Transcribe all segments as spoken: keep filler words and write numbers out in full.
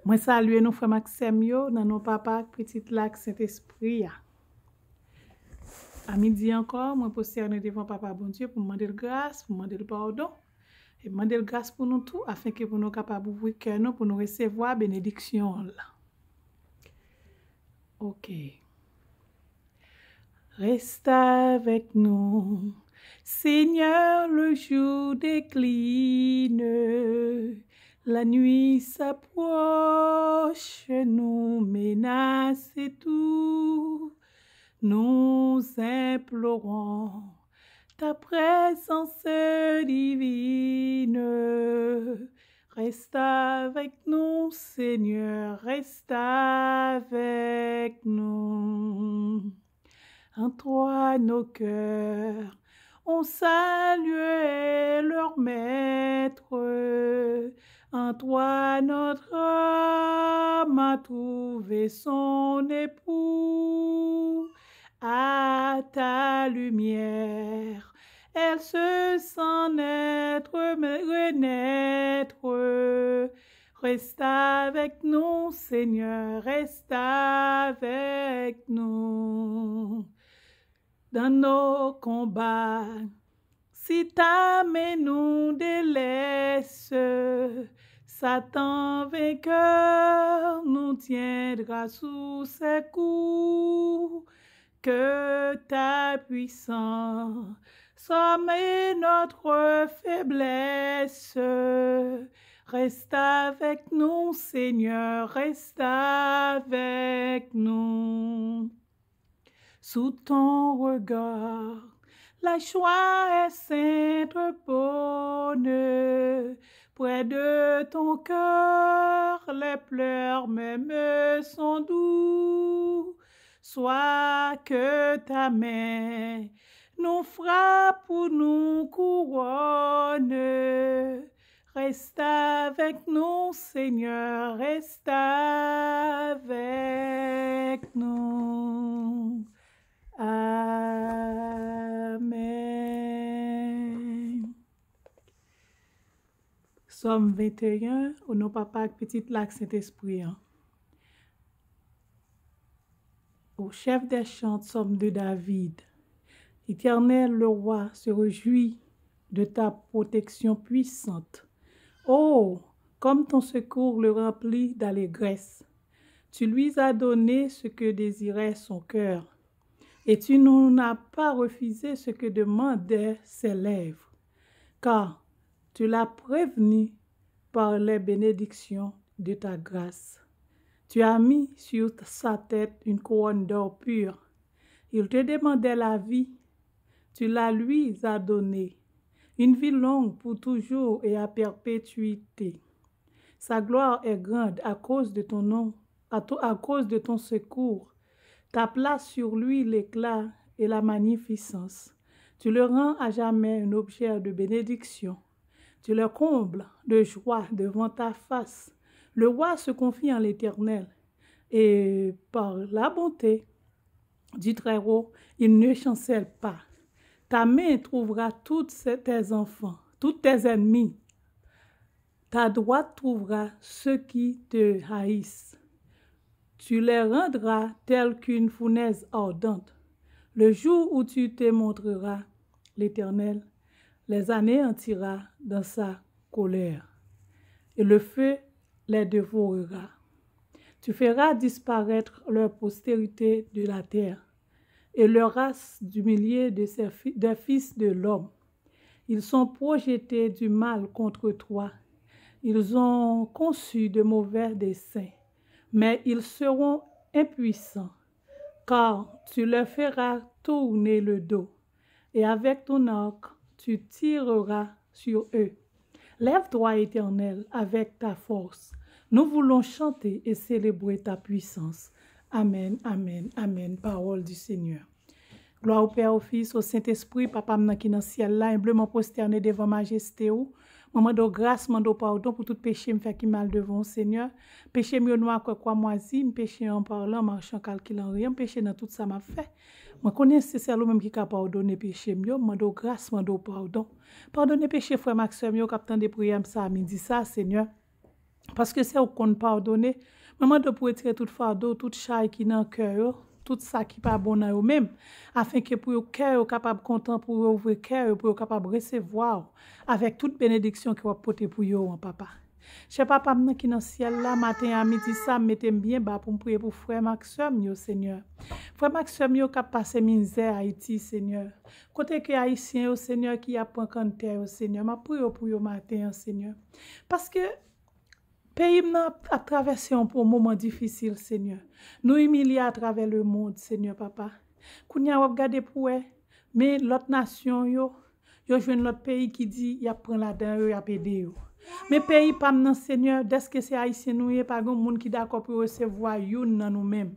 Mwen salye nou, frè m ak sè m yo, nan non Papa ak Pitit la ak Sentespri a. A midi ankò, mwen pwostène devan Papa Bondye pou m mande l gras, pou m mande l padon, e m mande l gras pou nou tou, afenke pou nou kapab ouvri kè nou pou nou resevwa benediksyon l. Ok. Reste avec nous, Seigneur, le jour décline, la nuit s'approche, nous menace et tout. Nous implorons ta présence divine. Reste avec nous, Seigneur, reste avec nous. En toi nos cœurs ont salué leur maître. En toi notre âme a trouvé son époux. À ta lumière, elle se sent naître, renaître. Reste avec nous, Seigneur, reste avec nous. Dans nos combats, si ta main nous délaisse, Satan vainqueur nous tiendra sous ses coups. Que ta puissance soit notre faiblesse. Reste avec nous, Seigneur, reste avec nous. Sous ton regard, la joie est sainte bonne. Près de ton cœur, les pleurs même sont doux. Soit que ta main nous frappe ou nous couronne. Reste avec nous, Seigneur, reste avec nous. Amen. Sòm venteyen, o non Papa ak Pitit la ak Sentespri an. Au chef des chants, psaume de David. L'Éternel, le roi, se réjouit de ta protection puissante. Oh, comme ton secours le remplit d'allégresse. Tu lui as donné ce que désirait son cœur, et tu n'en as pas refusé ce que demandaient ses lèvres, car tu l'as prévenu par les bénédictions de ta grâce. Tu as mis sur sa tête une couronne d'or pur. Il te demandait la vie, tu la lui as donnée, une vie longue pour toujours et à perpétuité. Sa gloire est grande à cause de ton nom, à to-, à cause de ton secours. Ta place sur lui l'éclat et la magnificence. Tu le rends à jamais un objet de bénédiction. Tu le combles de joie devant ta face. Le roi se confie en l'Éternel, et par la bonté du Très-Haut, il ne chancelle pas. Ta main trouvera tous ses- tes enfants, tous tes ennemis. Ta droite trouvera ceux qui te haïssent. Tu les rendras tels qu'une fournaise ardente. Le jour où tu te montreras, l'Éternel les anéantira dans sa colère, et le feu les dévorera. Tu feras disparaître leur postérité de la terre, et leur race du milieu de ses fi- des fils de l'homme. Ils sont projetés du mal contre toi. Ils ont conçu de mauvais desseins, mais ils seront impuissants, car tu leur feras tourner le dos, et avec ton arc, tu tireras sur eux. Lève-toi, Éternel, avec ta force. Nous voulons chanter et célébrer ta puissance. Amen, amen, amen. Parole du Seigneur. Glwa au Père, au Fils, au Saint-Esprit, Papa m nan ki nan syèl la, enbleman pwostène devan majeste ou. Mwen mande w gras, mande w padon pou tout peche m fè ki mal devan w, Senyè. Peche m yo nwa kwè kwamwazi, m peche an palan, machan, kalkilan, riyan, m peche nan tout sa m ap fè. Mwen konnen se sèl ou menm ki ka padone peche m yo, m mande w gras, mande w padon. Padone peche frè m ak sè m yo k ap tande priyè m sa a midi sa a, Senyè. Paske se ou k konn padone. Mwen mande w pou retire tout fado, tout chay ki nan kè yo, tout sa ki pa bon nan yo menm, afenke pou yo kè yo kapab kontan, pou yo ouvri kè yo, pou yo kapab resevwa w avèk tout benediksyon ke w ap pote pou yo an, papa. Chè papa m nan ki nan syèl la, maten a midi sa, m mete m byen ba pou m priye pou frè m ak sè m yo, Senyè. Frè m ak sè m yo k ap pase mizè Ayiti, Senyè. Kote ke Ayisyen yo, Senyè, ki ap pran kanntè yo, Senyè, m ap priye w pou yo maten an, Senyè. Paske peyi m nan ap, ap travèse yon, yon moman difisil, Senyè. Nou imilye atravè lemonn, Senyè, papa. Kounye a, w ap gade pou wè, men lòt nasyon yo, yo jwenn lòt peyi ki di y ap pran ladan yo, y ap ede yo. Men peyi pa m nan, Senyè, dèske se Ayisyen nou ye, pa gen moun ki dakò pou yo resevwa youn nan nou menm.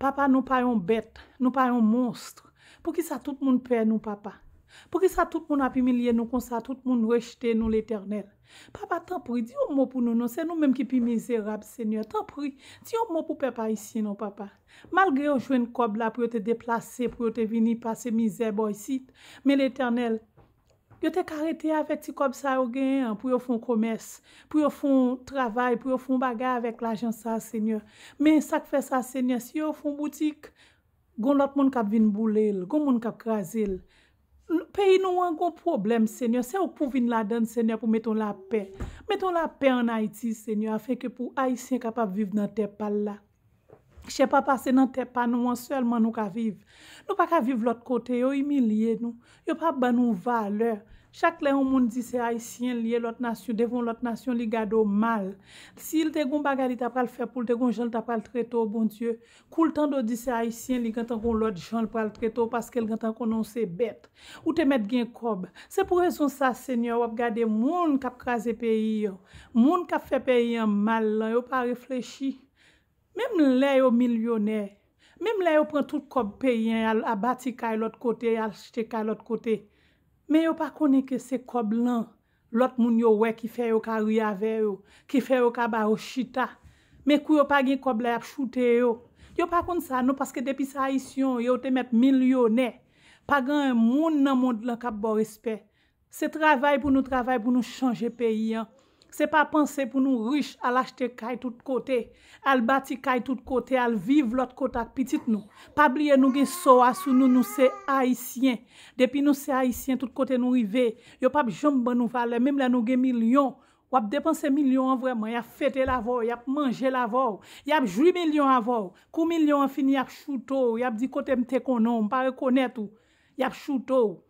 Papa, nou pa yon bèt, nou pa yon monst. Poukisa tout moun pè nou, papa? Poukisa tout moun ap imilye nou konsa, tout moun rejte nou, Letènèl? Papa, tanpri, di yon mo pou nou non, se nou menm ki pi mizerab, Senyè. Tanpri, di yon mo pou pèp ayisyen non, papa. Malgre yo jwenn kòb la pou yo te deplase, pou yo te vini pase mizè bò isit, men Letènèl, yo te ka rete avèk ti kòb sa yo genyen an pou yo fè yon komès, pou yo fè yon travay, pou yo fè yon bagay avèk lajan sa, Senyè. Men sa k fè sa, Senyè, si yo fè yon boutik, gon lòt moun k ap vin boule l, gon moun k ap kraze l. Peyi nou an gon pwoblèm, Senyè. Se ou k pou vin ladan l, Senyè, pou mete yon lapè. Mete yon lapè ann Ayiti, Senyè, afenke pou Ayisyen kapab viv nan tè pa l la. Chè papa, se nan tè pa nou an sèlman nou ka viv. Nou pa ka viv lòt kote, yo imilye nou. Yo pa ban nou valè. Chak lè yon moun di se Ayisyen l ye, lòt nasyon, devan yon lòt nasyon, li gade w mal. Si l te gon bagay li ta pral fè pou l, te gon jan l ta pral trete w, Bondye, kou l tande w di se Ayisyen, li gentan gon lòt jan l pral trete w, paske l gentan konnen w se bèt. Ou te mèt gen kòb. Se pou rezon sa, Senyè, w ap gade moun k ap kraze peyi an, moun k ap fè peyi an mal lan, yo pa reflechi. Menm lè yo milyonè, menm lè yo pran tout kòb peyi an, y al, a bati kay lòt kote, y al achte kay lòt kote, men yo pa konnen ke se kòb lan lòt moun yo wè ki fè yo ka ri avè yo, ki fè yo ka ba yo chita. Men kou yo pa gen kòb la, y ap choute yo. Yo pa konn sa non, paske depi se Ayisyen w ye, ou te mèt milyonè. Pa gen moun nan mond lan k ap ba w respè. Se travay pou nou travay pou nou chanje peyi an. Se pa panse pou nou rich, al achte kay tout kote, al bati kay tout kote, al viv lòt kote ak pitit nou. Pa bliye nou gen so a sou nou, nou se Ayisyen. Depi nou se Ayisyen, tout kote nou rive, yo p ap janm ban nou valè, menm lè nou gen milyon. W ap depanse milyon an vrèman, y ap fete l avè w, y ap manje l avè w, y ap jwi milyon avè w. Kou milyon an fini, y ap choute w, y ap di kote m te konnen w, m pa rekonèt ou. Y ap choute w.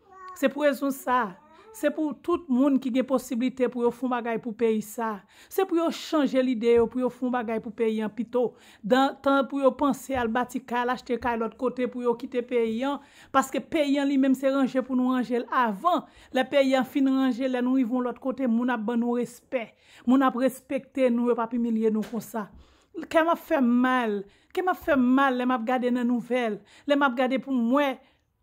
Se pou rezon sa, se pou tout moun ki gen posiblite pou yo fè yon bagay pou peyi sa, se pou yo chanje lide yo, pou yo fè yon bagay pou peyi an pito. Dan tan pou yo panse al bati kay, al achte kay lòt kote pou yo kite peyi an, paske peyi an li menm se ranje pou nou ranje l avan. Lè peyi an fin ranje, lè nou rive yon lòt kote, moun ap ban nou respè. Moun ap respekte nou, yo p ap imilye nou konsa. Kè m ap fè m mal, kè m ap fè m mal lè m ap gade nan nouvèl, lè m ap gade pou m wè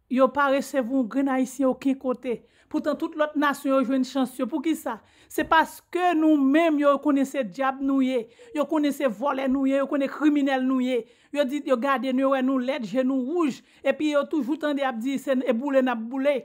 yo pa resevwa yon grenn Ayisyen okenn kote. Poutan tout lòt nasyon yo jwenn chans yo. Poukisa? Se paske nou menm yo konnen se dyab nou ye, yo konnen se vòlè nou ye, yo konnen kriminèl nou ye. Yo di, yo gade nou, yo wè nou lèd, je nou wouj, epi yo toujou tande ap di se e boule n ap boule.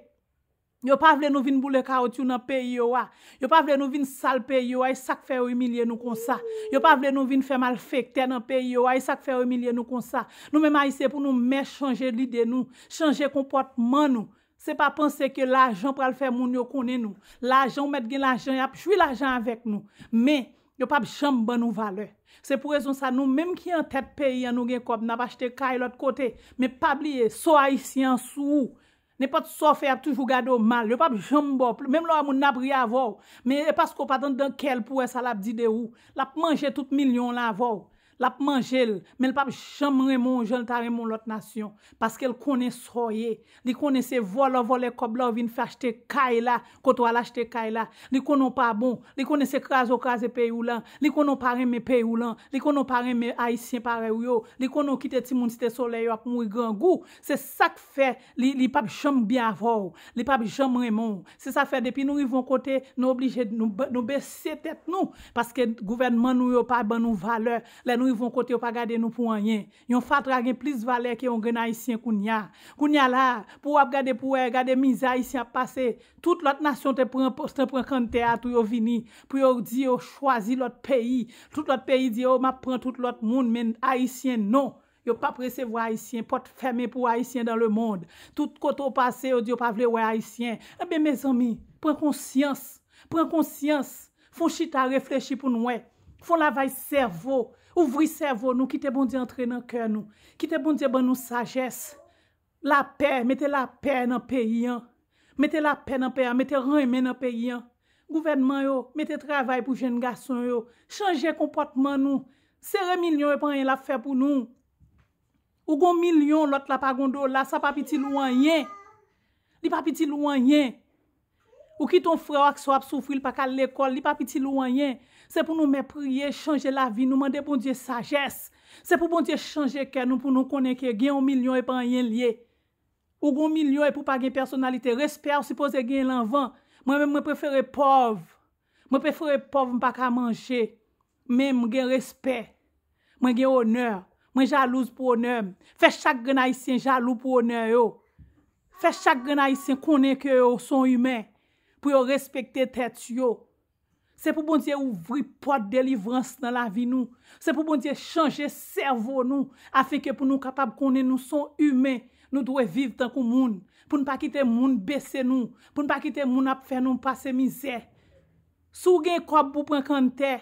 Yo pa vle nou vin boule kawotchou nan peyi yo a. Yo pa vle nou vin sal peyi yo a, e sa k fè yo imilye nou konsa. Yo pa vle nou vin fè malfektè nan peyi yo a, e sa k fè yo imilye nou konsa. Nou menm Ayisyen pou nou mèt chanje lide nou, chanje konpòtman nou. Se pa panse ke lajan pral fè moun yo konnen nou. Lajan, ou mèt gen lajan, y ap jwi lajan avèk nou. Men, yo p ap janm ban nou valè. Se pou rezon sa, nou menm ki an tèt peyi an, nou gen kòb, n ap achte kay lòt kote. Men pa bliye, so ayisyen an sou ou. Nenpòt sa w fè, y ap toujou gade w mal. Yo p ap janm ba w pl-, menm lè w wè moun nan ap ri avè w, men e paske w pa t anndan kè l pou wè sa l ap di de ou. L ap manje tout milyon w lan avè w. L ap manje l, men l p ap janm renmen w jan l ta renmen yon lòt nasyon. Paske l konnen sa w ye. Li konnen se vòlè w vòlè kòb la, w vin fè achte kay la, kote w al achte kay la. Li konnen w pa bon. Li konnen se kraze w kraze peyi w lan. Li konnen w pa renmen peyi w lan. Li konnen w pa renmen Ayisyen parèy ou yo. Li konnen w kite timoun Site Solèy yo ap mouri grangou. Se sa k fè li, li p ap janm byen avè w. Li p ap janm renmen w. Se sa k fè depi nou rive yon kote, nou oblije, nou, nou bese tèt nou. Paske gouvènman nou yo pa ban nou valè. Lè nou rive yon kote yo pa gade nou pou anyen. Yon fatra gen plis valè ke yon grenn Ayisyen kounye a. Kounye a la, pou w ap gade pou wè, gade mizè Ayisyen ap pase. Tout lòt nasyon te pran, te pran kanntè a tou yo vini, pou yo di yo chwazi lòt peyi. Tout lòt peyi di yo, "M ap pran tout lòt moun, men Ayisyen non." Yo p ap resevwa Ayisyen, pòt fèmen pou Ayisyen dans le monde. Tout kote w pase, yo di yo pa vle wè Ayisyen. Ebyen, mezanmi, pran konsyans. Pran konsyans. Fè w chita reflechi pou n wè. Fè w lavaj sèvo. Ouvri sèvo nou, kite Bondye antre nan kè nou. Kite Bondye ban nou sajès. Lapè, mete lapè nan peyi an. Mete lapè nan peyi an, mete renmen nan peyi an. Gouvènman yo, mete travay pou jèn gason yo. Chanje konpòtman nou. Sere milyon e pa anyen l ap fè pou nou. Ou gon milyon, lòt la pa gon dola, sa p ap itil ou anyen. Li p ap itil ou anyen. Ou kite yon frè w ak sè w ap soufri, li pa ka al lekòl, li p ap itil ou anyen. Se pou nou mè priye, chanje lavi nou, mande Bondye sajès. Se pou Bondye chanje kè nou, pou nou konnen ke gen yon milyon e pa anyen l ye. Ou gon milyon epi w pa gen pèsonalite. Respè a w sipoze gen l anvan. Mwen menm, mwen prefere pòv. Mwen prefere pòv, m pa ka manje. Men m gen respè. Mwen gen onè. Mwen jalouz pou onè m. Fè chak grenn Ayisyen jalou pou onè yo. Fè chak grenn Ayisyen konnen ke yo se yon imen. Pou yo respekte tèt yo. Se pou Bondye ouvri pòt delivrans nan lavi nou. Se pou Bondye chanje sèvo nou, afenke pou nou kapab konnen nou se yon imen, nou dwe viv tankou moun, pou n pa kite moun bese nou, pou n pa kite moun ap fè nou pase mizè. Si w gen kòb pou pran kanntè,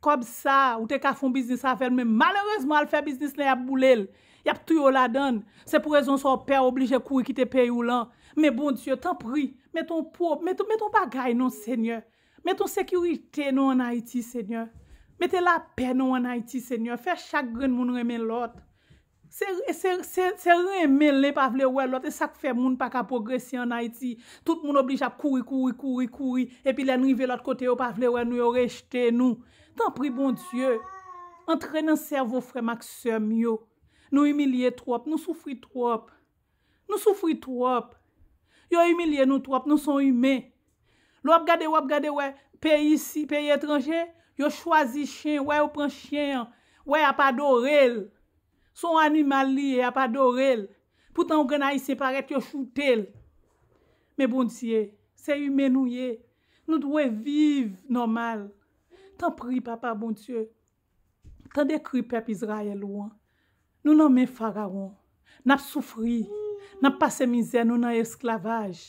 kòb sa, ou te ka fè yon biznis avè l, men malerezman, al fè biznis la, y ap boule l, y ap touye w ladan l. Se pou rezon sa w pè oblije kouri kite peyi w lan. Men Bondye, tanpri, mete yon pwo-, mete, mete yon bagay non, Senyè. Mete yon sekirite non ann Ayiti, Senyè. Mete lapè non ann Ayiti, Senyè. Fè chak grenn moun renmen lòt. Se, se, se, se renmen l, li pa vle wè lòt. E sa k fè moun pa ka pwogrese ann Ayiti. Tout moun oblije ap kouri, kouri, kouri, kouri. Epi lè n rive lòt kote, yo pa vle wè nou, yo rejte nou. Tanpri, Bondye, antre nan sèvo frè m ak sè m yo. Nou imilye twòp, nou soufri twòp. Nou soufri twòp. Yo imilye nou twòp, nou se yon imen. Lè w ap gade, w ap gade, wè, peyi isi, peyi etranje, yo chwazi chen, wè, yo pran chen an, wè, y ap adore l. Se yon animal li ye, y ap adore l. Poutan, yon grenn Ayisyen parèt, yo choute l. Men Bondye, se imen nou ye. Nou dwe viv nòmal. Tanpri, Papa Bondye, tande kri pèp Izrayèl ou an. Nou nan men Farawon. N ap soufri. N ap pase mizè, nou nan esklavaj.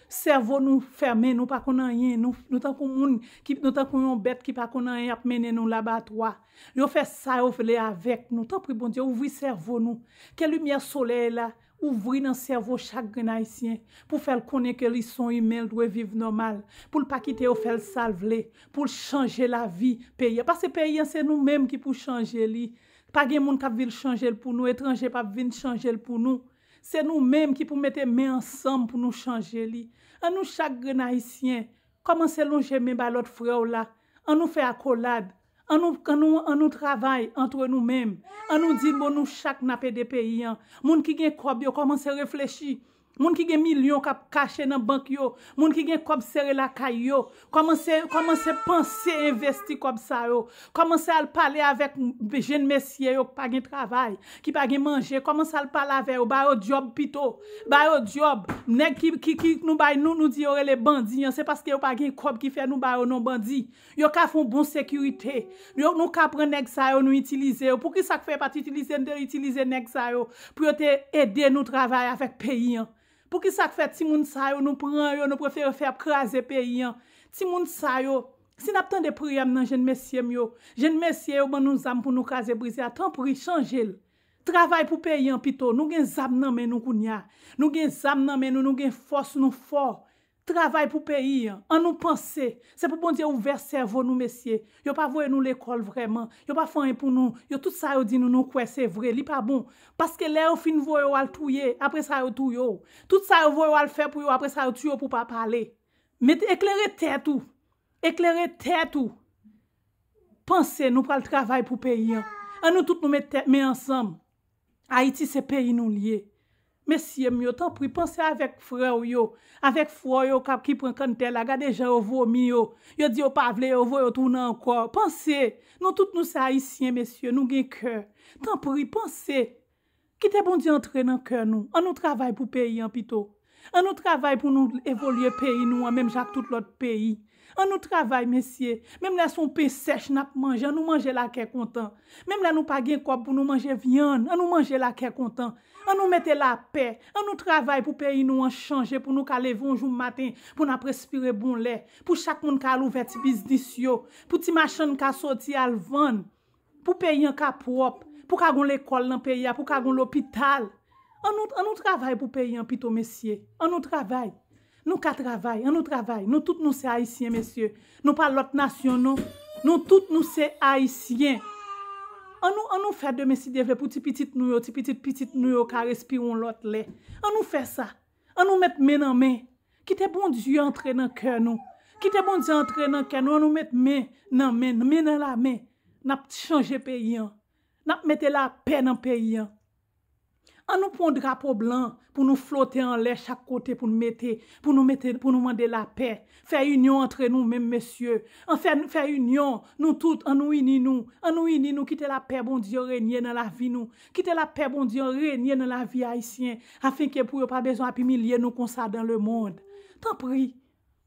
Sèvo nou fèmen, nou pa konn anyen. Nou, nou tankou moun, ki, nou tankou yon bèt ki pa konn anyen, y ap mennen nou labatwa. Yo fè sa yo vle avèk nou. Tanpri, Bondye, ouvri sèvo nou. Ke limyè solèy la ouvri nan sèvo chak grenn Ayisyen pou fè l konnen ke li se yon imen, l dwe viv nòmal, pou l pa kite yo fè l sa l vle, pou l chanje lavi peyi a. Paske peyi an, se nou menm ki pou chanje li. Pa gen moun k ap vin chanje l pou nou, etranje p ap vin chanje l pou nou. Se nou menm ki pou mete men ansanm pou nou chanje li. An nou chak grenn Ayisyen, kòmanse lonje men bay lòt frè w la. An nou fè akolad. An nou, an nou, an nou travay antre nou menm. An nou di, bon, nou chak n ap ede peyi an. Moun ki gen kòb yo, kòmanse reflechi. Moun ki gen milyon k ap kache nan bank yo, moun ki gen kòb sere lakay yo, kòmanse, kòmanse panse envesti kòb sa yo. Kòmanse al pale avèk jèn mesye yo ki pa gen travay, ki pa gen manje. Kòmanse al pale avè yo, ba yo djòb pito. Ba yo djòb. Nèg ki, ki, ki nou bay nou, nou di yo rele bandi an, se paske yo pa gen kòb ki fè nou ba yo non bandi. Yo ka fè yon bon sekirite. Yo, nou ka pran nèg sa yo, nou itilize yo. Poukisa k fè yo pa t itilize, n te itilize nèg sa yo pou yo te ede nou travay avèk peyi an? Poukisa k fè timoun sa yo, nou pran yo, nou prefere fè ap kraze peyi an? Timoun sa yo, si n ap tande priyè m nan jèn mesye m yo, jèn mesye yo ban nou zam pou nou kraze brize a, tanpri, chanje l. Travay pou peyi an pito. Nou gen zam nan men nou kounye a. Nou gen zam nan men nou, nou gen fòs, nou fò. Travay pou peyi an. An nou panse. Se pou Bondye ouvè sèvo nou, mesye. Yo pa voye nou lekòl vrèman. Yo pa fè anyen pou nou. Yo, tout sa yo di nou, nou kwè se vre. Li pa bon. Paske lè yo fin voye w al touye, apre sa yo touye w. Tout sa yo voye w al fè pou yo, apre sa yo touye w pou w pa pale. Mete, eklere tèt ou. Eklere tèt ou. Panse nou pral travay pou peyi an. An nou tout nou met tèt men ansanm. Ayiti se peyi nou l ye. Mesye m yo, tanpri, panse avèk frè w yo, avèk frè w yo k ap, ki pran kanntè la. Gade jan yo vomi yo. Yo di yo pa vle, yo voye yo tounen ankò. Panse, nou tout nou se Ayisyen, mesye, nou gen kè. Tanpri, panse. Kite Bondye antre nan kè nou. An nou travay pou peyi an pito. An nou travay pou nou evolye peyi nou an, menm jan ak tout lòt peyi. An nou travay, mesye. Menm lè se yon pen sèch n ap manje, an nou manje l a kè kontan. Menm lè nou pa gen kòb pou nou manje vyann, an nou manje l a kè kontan. An nou mete lapè. An nou travay pou peyi nou an chanje, pou nou ka leve yon jou maten, pou n ap respire bon lè, pou chak moun ka al ouvè ti biznis yo, pou ti machann ka soti al vann, pou peyi an ka pwòp, pou ka gon lekòl nan peyi a, pou ka gon lopital. An nou, an nou travay pou peyi an pito, mesye. An nou travay. Nou ka travay, an nou travay. Nou tout nou se Ayisyen, mesye. Nou pa lòt nasyon, non. Nou tout nou se Ayisyen. An nou, an nou fè demen, si Dye vle, pou ti pitit nou yo, ti pitit pitit nou yo ka respire yon lòt lè. An nou fè sa. An nou met men nan men. Kite Bondye antre nan kè nou. Kite Bondye antre nan kè nou. An nou met men nan men, men nan la men. N ap chanje peyi an. N ap mete lapè nan peyi an. An nou pran drapo blan pou nou flote anlè chak kote pou nou mete, pou nou mete, pou nou mande lapè. Fè inyon antre nou menm, mesye. An fè, fè inyon, nou tout, an nou ini nou. An nou ini nou, kite lapè Bondye renye nan lavi nou. Kite lapè Bondye renye nan lavi ayisyen, afenke pou yo pa bezwen ap imilye nou konsa dans le monde. Tanpri,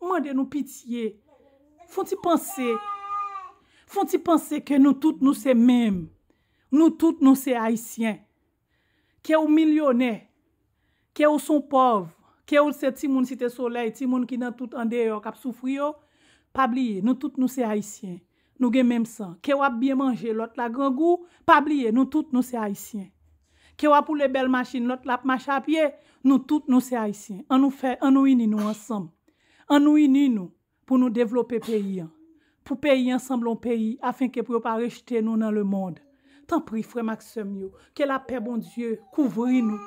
mande nou pitye. Fon ti panse. Fon ti panse ke nou tout nou se menm. Nou tout nou se ayisyen. Ke w milyonè, ke w se yon pòv, ke w se timoun Site Solèy, timoun ki nan tout andeyò k ap soufri yo, pa bliye, nou tout nou se ayisyen. Nou gen menm san. Ke w ap byen manje, lòt la grangou, pa bliye, nou tout nou se ayisyen. Ke w ap woule bèl machin, lòt la ap mache a pye, nou tout nou se ayisyen. An nou fè, an nou ini nou ansanm. An nou ini nou pou nou devlope peyi an. Pou peyi an sanble yon peyi, afenke pou yo pa rejte nou nan le monde. Tanpri, frè m ak sè m yo, ke lapè Bondye kouvri nou.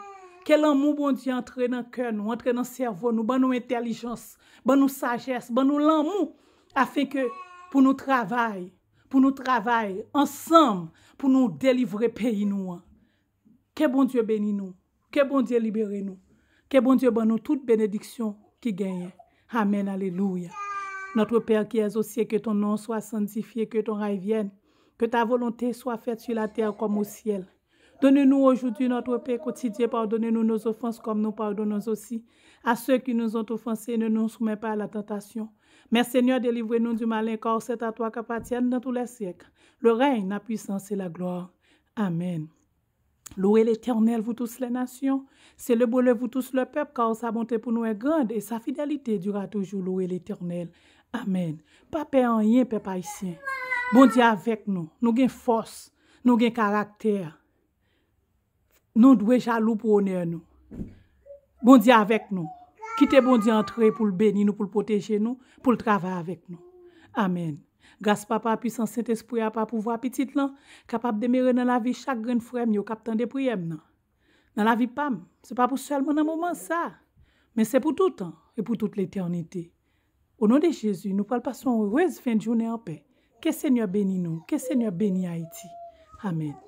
Ke lanmou Bondye antre nan kè nou, antre nan sèvo nou, ban nou entèlijans, ban nou sajès, ban nou lanmou, afenke pou nou travay, pou nou travay ansanm, pou nou delivre peyi nou an. Ke Bondye beni nou. Ke Bondye libere nou. Ke Bondye ban nou tout benediksyon ki genyen. Amèn, alelouya. Notre Père qui es aux cieux, que ton nom soit sanctifié, que ton règne vienne, que ta volonté soit faite sur la terre comme au ciel. Donne-nous aujourd'hui notre pain quotidien, pardonne-nous nos offenses comme nous pardonnons aussi à ceux qui nous ont offensés, et ne nous soumets pas à la tentation. Mais Seigneur, délivre-nous du malin, car c'est à toi qu'appartiennent dans tous les siècles le règne, la puissance et la gloire. Amen. Louez l'Éternel, vous tous les nations. Célébrez-le, vous tous les peuples, car sa bonté pour nous est grande et sa fidélité durera toujours. Louez l'Éternel. Amen. Pa pè anyen, pèp ayisyen. Bondye avèk nou. Nou gen fòs. Nou gen karaktè. Nou dwe jalou pou onè nou. Bondye avèk nou. Kite Bondye antre pou l beni nou, pou l pwoteje nou, pou l travay avèk nou. Amèn. Gras Papa, pwisans Sentespri a, pa pouvwa Pitit lan, kapab demere nan lavi chak grenn frè m yo k ap tande priyè m nan. Nan lavi pa m, se pa pou sèlman nan moman sa, men se pou toutan e pou tout letènite. O non de Jezi, nou pral pase yon erez fen de jounen anpè. Ke Senyè beni nou, ke Senyè beni Ayiti. Amèn.